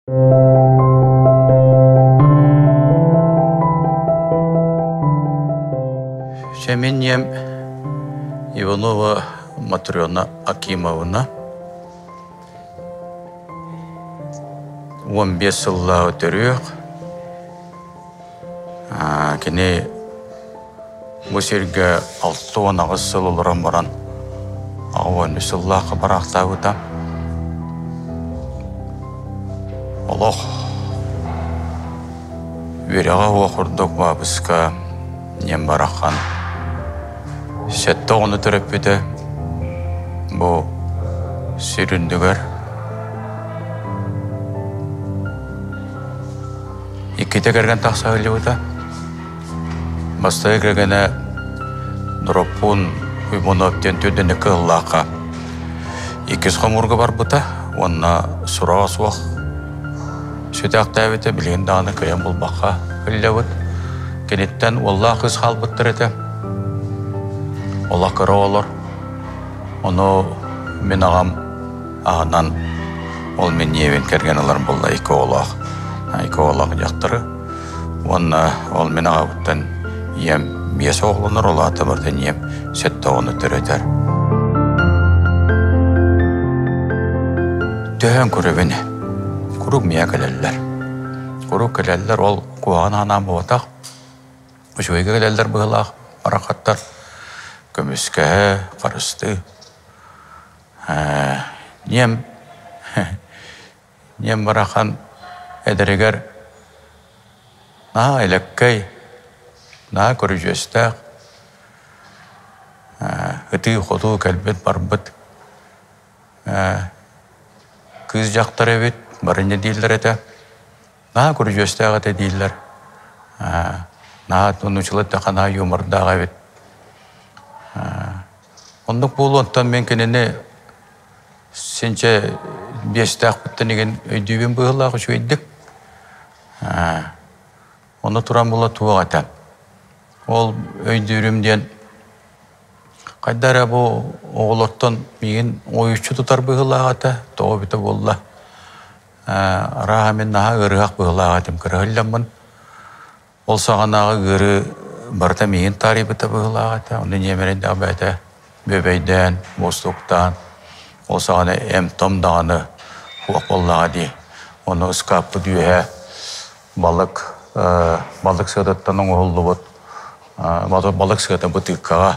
Чэ, мин ийэм Иванова Матрена Акимовна 15 сыллааҕы төрүөх. Кини бу сиргэ 68 сыл олорон баран 83 сыллаахха бараахтаабыта. Олох үөрэҕэ суох курдук баабыска ийэм бараххан сэттэ оҕону төрөппүтэ. Бу сир үрдүгэр иккитэ кэргэн тахса сылдьыбыта. Бастакы кэргэнэ Дороппуун Уйбунов диэн түрдэнэ кыһыллаахха иккис хомуурга барбыта уонна сураҕа суох сүтээхтээбитэ, билигин даҕаны кыайан булбакка ыллабыт. Киниттэн уоллаах кыыс хаалбыттар этэ. Олох кыра оҕолор. Ону мин аҕам аһынан ол мин ийэбин кэргэн ылар буолла икки оҕолоох, икки оҕолоох дьахтары. Уонна ол мин аҕабыттан ийэм биэс оҕолонор, ол аата барытын ийэм сэттэ оҕону төрөтөр. Төһөн көрөбүн, куруук миэхэ кэлэллэр. Куруук кэлэллэр, ол куһаҕан санаам буолбатах. Үчүгэйгэ кэлэллэр быһыылаах барахаттар. Көмүскэһэ, харыстыы. Ийэм ийэм барахан эдэригэр наһаа элэккэй, наһаа көрүдьүөстээх, ытыы-хотуу кэлбит-барбыт кыыс дьахтар эбит, бары инньэ дииллэр этэ. Наһаа көрүдьүөстээх этэ дииллэр. Наһаа нууччалыы эттэххэ наһаа юмордаах эбит. Оннук буолуо, оттон мин кинини синчэ биэстээхпиттэн игин өйдүүбүн быһыылаах үчүгэйдик. Ону туран була туох этэ. Ол өйдүүрүм диэн хайда эрэ бу оҕолортон миигин ойуччу тутар быһыылаах этэ, тоҕо эбитэ буолла. Арааһа мин наһаа ыарыһах быһыылаах этим, кыраһылламмын. Ол саҕанааҕы ыарыы барыта миигин таарыйбыта быһыылаах этэ. Онно ньиэмэрийдээх бэйэтэ бүөбэйдээн, муостуктаан, ол саҕана эм-том даҕаны суох буоллаҕа дии. Ону ыскааппыт үөһэ балык, балык сыатыттан оҥоһуллубут балык сыата бытыыккаҕа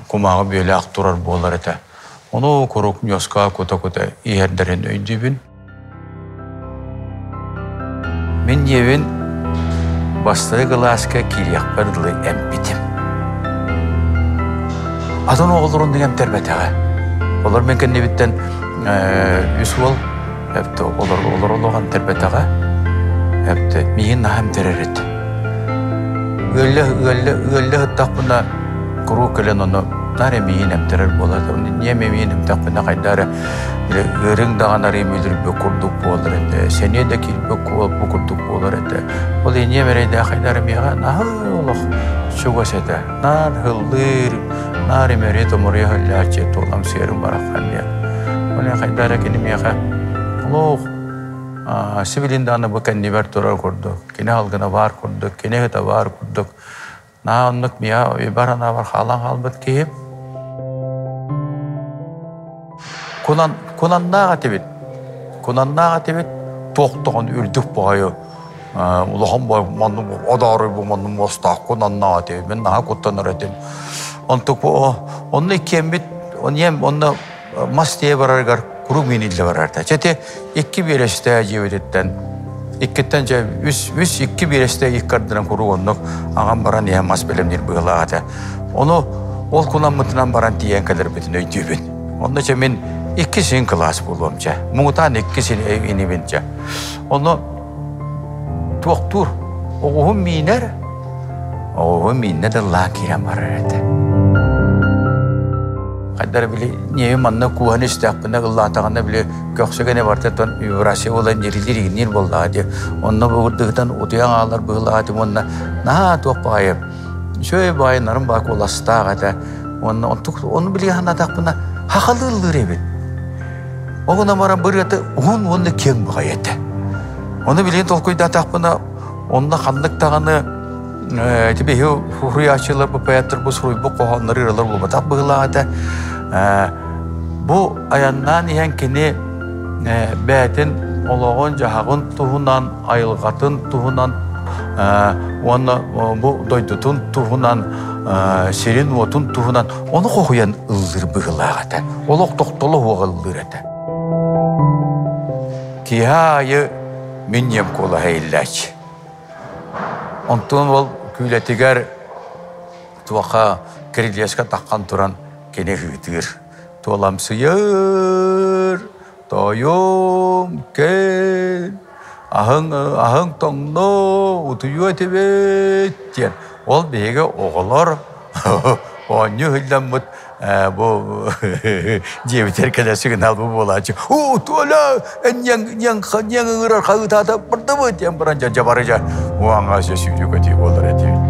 кумааҕы бүөлээх турар буолар этэ. Ону куруук ньуоска кута-кута иһэрдэрин өйдүүбүн. Мин дьиэбин бастакы кылааска киириэхпэр дылы эмпитим. Атын оҕолорун да эмтэрбэтэҕэ. Олор мин кэннибиттэн үс уол эптэ олор олор олох эмтэрбэтэҕэ. Эптэ миигин наһаа эмтэрэр этэ. Ыалльа ыалльа ыалльа сыттахпына куруук кэлэн ону наар эмиийин эмтэрэр буолар. Ийэм эмиийин эмтэхпинэ хайдах эрэ ыарыҥ даҕаны арыый мүлүрбүт курдук буолар этэ, сэниэ да киирбит бу курдук буолар этэ. Ол ийэм эрэйдээх хайдах эрэ миэхэ наһаа олох чугас этэ. Наар һыллыыр, наар имэрийэ-томоруйа һыллааччы туолам сиэрим бараххан диэн. Ол хайдах эрэ кини миэхэ олох сибилин даҕаны бу кэннибэр турар курдук, кини алгына баар курдук, кини ыһыта баар курдук. Наһаа оннук миэхэ өйбөр анаабар хаалан хаалбыт киһи. Кунан, кунаннаах этибит. Кунаннаах этибит. Туох тоҕон үрдүк баҕайы улахан манны одоору бу манны муостаах кунаннаах этибит. Мин наһаа куттанар этим. Онтук онно иккиэммит оньем онно мас тиэ барарыгар куруук мииниллэ барар этэ. Чэ икки биэрэстэ дьиэбититтэн иккиттэн дьэ үс үс икки биэрэстэ икки ардынан куруук оннук аҕам баран иһэн мас бэлэмниир быһыылаах этэ. Ону ол кунаммытынан баран тиийэн кэлэрбитин өйдүүбүн. Онно чэ мин икки син кылаас буолуом чэ. Муҥутаан икки син инибин чэ. Ону туохтуур оҕуһум миинэр, оҕуһум мииннэ да лаа киирэн барар этэ. Хайдара били ньиэйи манна кууһан истээхпинэ ыллаатаҕына били көхсүгэнэ барыта вибрация буолан ньирилиир игниир буоллаҕа дии. Онно бугурдыгытан утуйан хаалар быһыылаах этим уонна наһаа туох баҕайы үчүгэй баҕайы нарын баа куоластаах этэ. Уонна онтук ону били санаатахпына хахалыыллыыр эбит. Ол гынан баран бырыата уһун уонна киэҥ баҕайы этэ. Оны билигин толкуйдаатахпына, онно ханнык даҕаны ити биһи суруйааччылар, бу поэттар бу суруйбут хоһооннору ыралар буолбатах быһыылаах этэ. Бу айаннаан иһэн кини бэйэтин олоҕун-дьаһаҕын туһунан, айылҕатын туһунан уонна бу дойдутун туһунан, сирин-уотун туһунан ону хоһуйан ыллыыр быһыылаах этэ. Олох тохтоло суох ыллыыр этэ. Киһи аайы мин ийэм куолаһа иһиллээччи. Онтон ол күүлэтигэр туоха кирилиэскэ таххан туран кини ыһыытыыр. Туоламсыйыр, тоойуом, кэл, аһыҥ, аһыҥ тоҥно, утуйуо этибит диэн. Ол биһиги оҕолор оонньуу иһиллэммит бу дьиэбитигэр кэлэ сигнал бу буолааччы. Уу, Толя, энньэҥ, ньэҥ, ньэҥ ыҥырар хаһыытаата бардыбыт диэн баран дьэ дьабары дьэ уоҥҥа дьэ сүүрүү көтүү буолар этибит.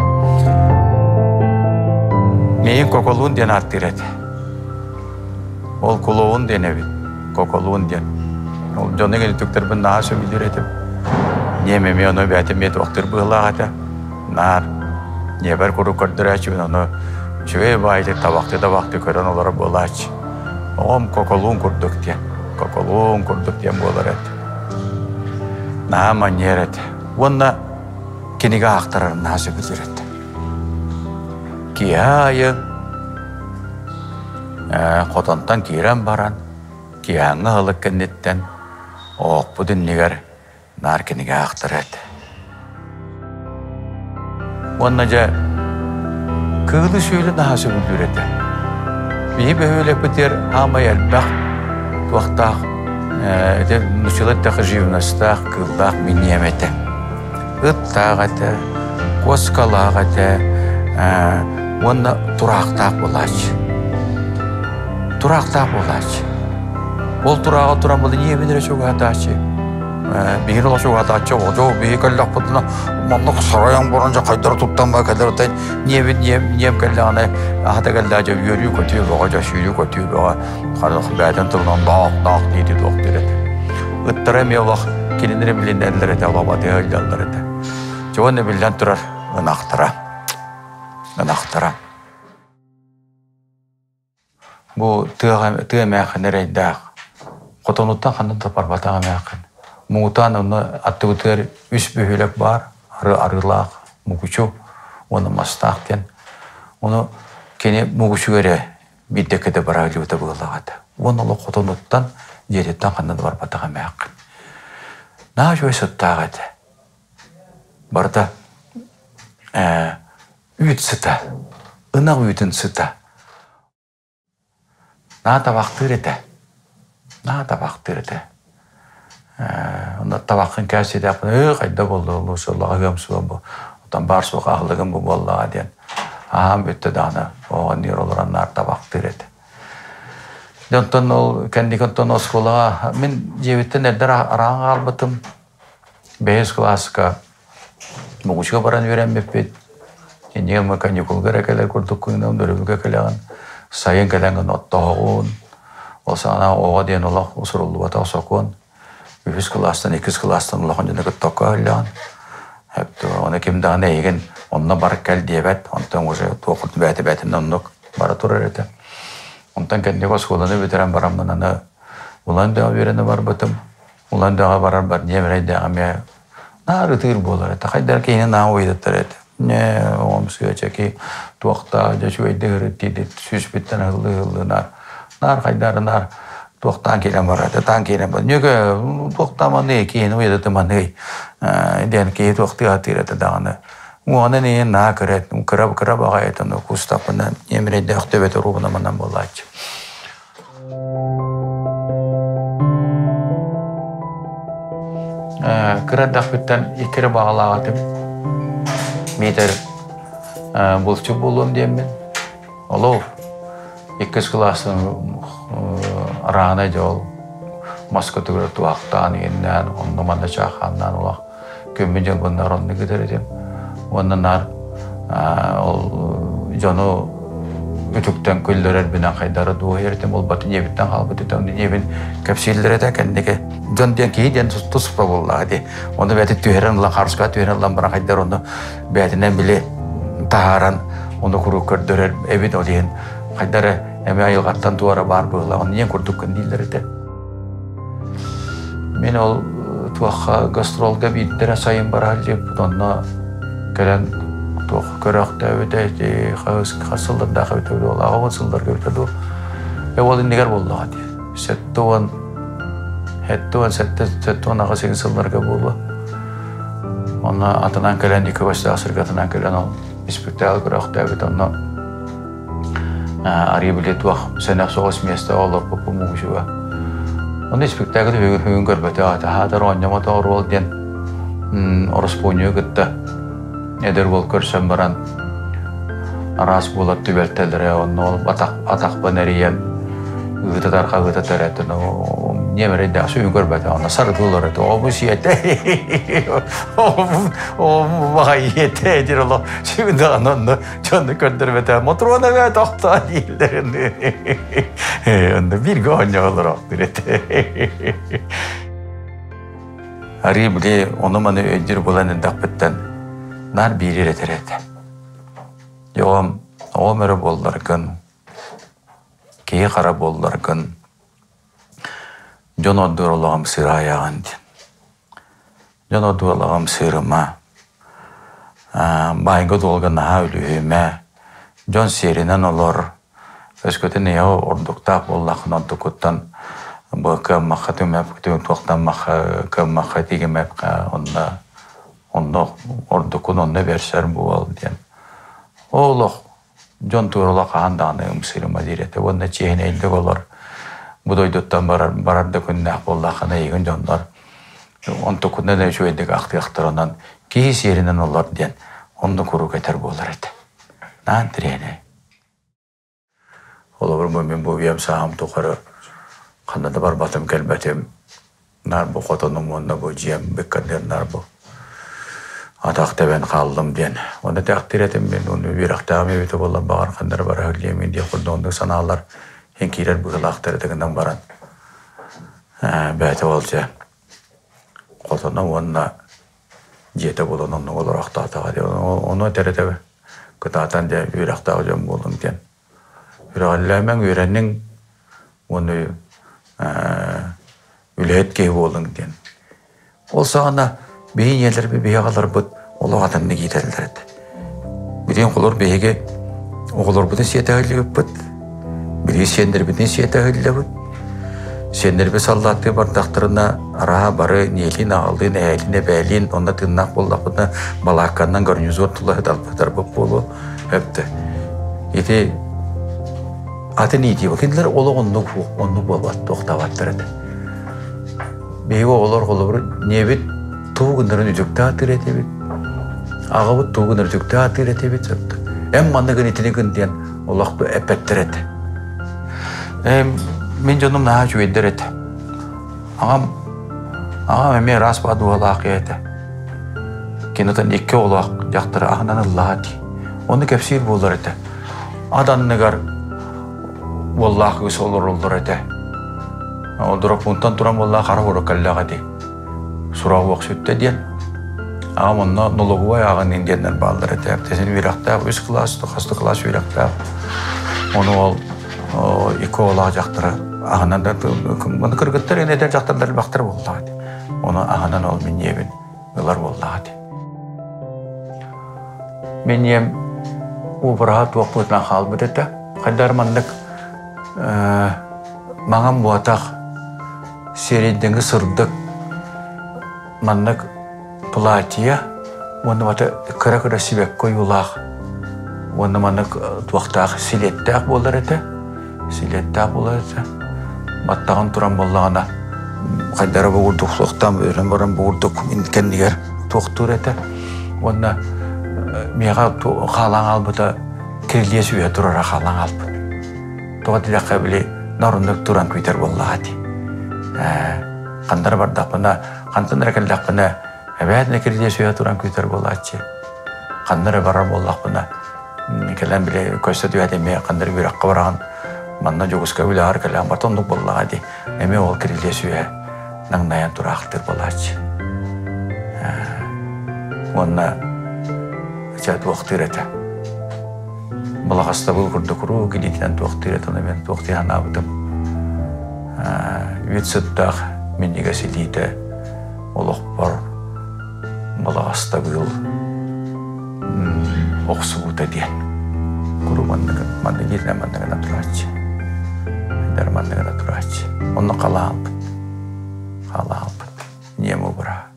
Миигин Коколуун диэн ааттыыр этэ. Ол клоун диэн эбит. Коколуун диэн. Ол дьону түктэрбин наһаа сөбүлүүр этим. Ньиэм эмиэ ону бэйэтэ эмиэ туохтуур быһыылаах этэ. Наар ньиэбэр куруук көрдөрөөччүбүн ону үчүгэй баайдык табахтыы-табахтыы көрөн олорор буолааччы. Оҕом коколуун курдук диэн, коколуун курдук диэн буолар этэ. Наһаа манньыйар этэ. Уонна кинигэ аахтарарын наһаа сөбүлүүр этэ. Киэһэ аайы хотонтон киирэн баран, киэһээҥҥи аһылык кэнниттэн оһохпут иннигэр наар кинигэ аахтара этэ. Уонна дьэ кыылы-сүөлү наһаа сөбүлүүр этэ. Биһи бөһүөлэкпитигэр аамай элбэх туохтаах ити нуччалар эттэххэ живностаах, кыыллаах минньиэм этэ. Ыттаах этэ, куоскалаах этэ уонна тураахтаах буолааччы. Тураахтаах буолааччы. Ол турааҕа туран була ийэбин эрэ чугаһатааччы. Биһиги олох чугаһатааччы оҕо биһи кэллэхпитинэ маннык сарайан баран дьэ хайдары туттан ба кэлэр отой ньиэбин ньиэм ньиэм кэллэҕинэ аһата кэллээ дьэ үөрүү көтүү бөҕө дьэ сүүрүү көтүү бөҕө ханах бэйэтин тылынан даах даах диэти туох диир этэ. Ыттара эмиэ олох кинилэри билинэллэр этэ, олох батыһа сылдьаллар этэ. Дьэ уонна биллэн турар ынахтара. Ынахтара. Бу тыаҕа тыа эмээххин эрэйдээх. Хотонуттан ханна да барбатах эмээххин. Муҥутаан онно аттыбытыгар үс бөһүөлэк баар, ары арыылаах, Мукучу уонна Мастаах диэн. Ону кини Мукучуга эрэ биирдэ кэтэ бараалдьыбыта быһыылаах этэ. Уонна олох хотонуттан, дьиэтиттэн ханна да барбатах эмээххин. Наһаа үчүгэй сыттаах этэ. Барыта үүт сыта, ынах үүтүн сыта. Наһаа табахтыыр этэ. Наһаа табахтыыр этэ. Онно табаххын кээситэхпинэ, ыы хайда буолла ол сыллаҕа ыам суох бу. Оттон баар суох аһылыгым бу буоллаҕа диэн. Аһаан бүттэ даҕаны оҕонньор олорон наар табахтыыр этэ. Дьэ онтон ол кэнники онтон оскуолаҕа мин дьиэбиттэн эрдэ араан хаалбытым. Бэһис кылааска Муҥучуга баран үөрэммиппит. Иннигэр мы каникулга эрэ кэлэр курдук кыынам, өрөбүлгэ кэлэҕин. Сайын кэлэҥҥин оттоһоҕун. Ол саҕана оҕо диэн олох суруллубатах сокуон. Үһүс кылаастан, иккис кылаастан улахан дьону кытта окко ыһыллаҕын. Ону ким даҕаны эйигин онно бар кэл диэбэт. Онтон уже туох бэйэтэ бэйэтинэн оннук бара турар этэ. Онтон кэнники оскуоланы бүтэрэн бараммын аны Улан Дэҕэ үөрэнэ барбытым. Улан Дэҕэ барар бар дьиэм эрэйдээх эмиэ наар ытыыр буолар этэ. Хайдах киһини наа уйдаттар этэ. Не оҕом сыачаки туохта дьэ үчүгэйдик ырыт сүүспүттэн ыһыллыы-ыһыллыы наар наар хайдары наар туохтаан киирэн барар этэ таан киирэн бар ньүкэ туохтааманый киһини уйадатыманый диэн киһи туохтыы сатыыр этэ даҕаны уонан иһин наа кыра кыра кыра баҕайы этэ кустаппына эмирэйдээх төбөтө уруубуна манан буолааччы. Кыра эрдэхпиттэн икки эрэ баҕалаах этим. Биитэр булчут буолуом диэммин. Олох иккис кылаастан араана дьэ ол маска түгэр туһахтаан иҥиннээн онно-манна чаахааннаан олох күммүн дьылбыннар оннук ыытар этим. Уонна наар ол дьону үтүктэн күллэрэрбинэн хайдары дуоһуйар этим, ол батын ийэбиттэн хаалбыт этэ, онно ийэбин кэпсииллэр этэ кэнники. Дьон диэн киһи диэн туспа буоллаҕа дии. Ону бэйэтэ түһэрэн ылан, харыска түһэрэн ылан баран хайдар ону бэйэтинэн били таһааран ону куруук көрдөрөр эбит ол иһин хайдары эмэ айылҕаттан туора баар быһыылаах ону диэн курдук дииллэр этэ. Мин ол туохха гастролга биирдэрэ сайын бара сылдьыбыппыт онно кэлэн туох көрөөхтөөбүтэ ити хас хас сыллардаах эбитэ дуу аҕабын сылларга эбитэ дуу э ол иннигэр буоллаҕа дии 70 77 78 син сылларга буолуо онно атынан кэлэн икки көстөөх сиргэ атынан кэлэн ол испиктээкил көрөөхтөөбүт онно арыы били туох сэнэх соҕус миэстэ олорбуппун муусуга. Онно испиктээкил бүгүн көрбөтөх хаатар оонньомото оруол диэн ороспуонньугу кытта эдэр уол көрсөн баран араас буолар түбэлтэлэрэ онно ол атахпын эрийэн ыытатар хаһыытатар этин ньиэмэрэйдээх сүгүн көрбөтөх онно саргылар этэ оҕобу сиэтэ оҕобу баҕайы диир олох сүгүн даҕаны онно Дьону көрдөрбөтө Мотруона бээ тохтоо дииллэрин онно бииргэ оонньоолороохтур этэ. Арыы били ону-маны өйдүүр буолан эрдэхпиттэн наар биири этэр этэ. Оҕом, оҕом эрэ буолларгын, киһи хара буолларгын, дьон ордур олоҕум сыраайаҕын диэн. Дьон одуулаҕым сыырыма, баайга-дуолга наһаа үлүһүйүмэ, дьон сиэринэн олор, өскөтүн ийэ ордуктаах буоллаххына онтукуттан бу кыаммахха түмэп туохтаммахха кыаммахха тигимэпхэ онно онно ордуккун онно бэрсэр буол диэн. Ол олох дьон турула хаһан даҕаны ымсыырыма диир этэ уонна чиэһинэйдик олор бу дойдуттан барар барар да күннээх буоллаххына эйигин дьоннор онтукунан үчүгэйдик ахтыахтарынан киһи сиэринэн олор диэн онно куруук этэр буолар этэ. Наан тириэнэ. Холобур, мин бу үйэм сааһым тухары ханна да барбатым, кэлбэтим. Наар бу хотонум уонна бу дьиэм быккардыар наар бу атах тэбэн хааллым диэн. Онно тэхтир этим мин, уонна үөрэхтээҕим эбитэ буоллар баҕар ханна эрэ бара сылдьыам диэх курдук оннук санаалар иһин киирэр быһыылаахтар этэ гынан баран бэйэтэ ол дьэ хотоно уонна дьиэтэ буолан оннук олороохтоотоҕо диэн ону этэр этэ кытаатан дьэ үөрэхтээх дьон буолуҥ диэн үрэҕэллээмэҥ үөрэниҥ уонна үлэһит киһи буолуҥ диэн. Ол саҕана биһи ийэлэрбит, биһи аҕаларбыт олох атыннык иитэллэр этэ. Билигин холор биһиги оҕолорбутун сиэтэ сылдьыбыппыт, билигин сиэннэрбитин сиэтэ сылдьабыт. Сиэннэрбит саллааттыы бардахтарына арааһа бары ийэлиин, аҕалыын, эһээлиин, эбээлиин онно тыыннаах буоллахпытына балаакканнан гарнизон тула сыталбытарбыт буолуо өптө. Ити атын иитии кинилэр олох оннук оннук буолбат туохтаабаттар этэ. Биһиги оҕолор холобур ийэбит тугу гынарын үтүктэ аатыыр этибит. Аҕабыт тугу гынарын үтүктэ аатыыр этибит. Эн манна гын итини гын диэн олох эппэттэр этэ. Мин дьонум наһаа үчүгэйдэр этэ. Аҕам аҕам эмиэ ыраас баадуһалаах киһи этэ. Кинитэн икки оҕолоох дьахтары аһынан ыллаҕа дии. Ону кэпсиир буолар этэ. Ат анныгар уоллаах кыыс олороллор этэ. Дроппунтан туран буоллаах хара хоро кэллэҕэ дии. Сураҕ уох сүттэ диэн. Аҕам онно нологовой ааҕын диэннэр бааллар этэ. Тэсин үөрэхтээх, үс кылаас, хас да кылаас үөрэхтээх. Ону ол икки оҕолоох дьахтара аһынан да кыргыттар эдэр дьахталлар элбэхтэр буоллаҕа дии. Ону аһынан ол мин ийэбин ылар буоллаҕа дии. Мин ийэм уобараһа туох быһыытынан хаалбыт этэ. Хайдах маннык маҥан буотах сиэрэйдиҥи сырдык маннык платье уонна бата кыра-кыра сибэкки ойуулаах уонна маннык туохтаах силиэттээх буолар этэ. Силиэттээх буолар этэ. Баттаҕын туран буоллаҕына хайдара бугурдук суохтаан өрөн баран бугурдук кэннигэр туохтуур этэ. Уонна миэхэ хаалан хаалбыта кирилиэс үөһэ турара хаалан хаалбыт. Тоҕо диэтэххэ били нарыннык туран күүтэр буоллаҕа дии. Ханна эрэ бардахпына, хантан эрэ кэллэхпинэ эбээтинэ кирилиэс үөһэ туран күүтэр буолааччы. Ханна эрэ барар буоллахпына кэлэн били көстө түһээт эмиэ ханна эрэ үөрэххэ бараҕын манна Дьокуускай үлэҕэр кэлэҕин барыта оннук буоллаҕа дии. Эмиэ ол кирилиэс үөһэ. Наҥнайан тураахтыыр буолааччы. Уонна чэ туохтыыр этэ. Балаҕастабыл курдук куруук илиитинэн туохтыыр этэ, ону мен туохтыы санаабытым. Үөт сыттаах минньигэс илиитэ олохпор балаҕастабыл охсубута диэн. Куруук манныгын, маннык илиитинэн манныгына турааччы. Эдэр манныгына турааччы. Онно халаалбыт. Халаалбыт. Ньиэм убура.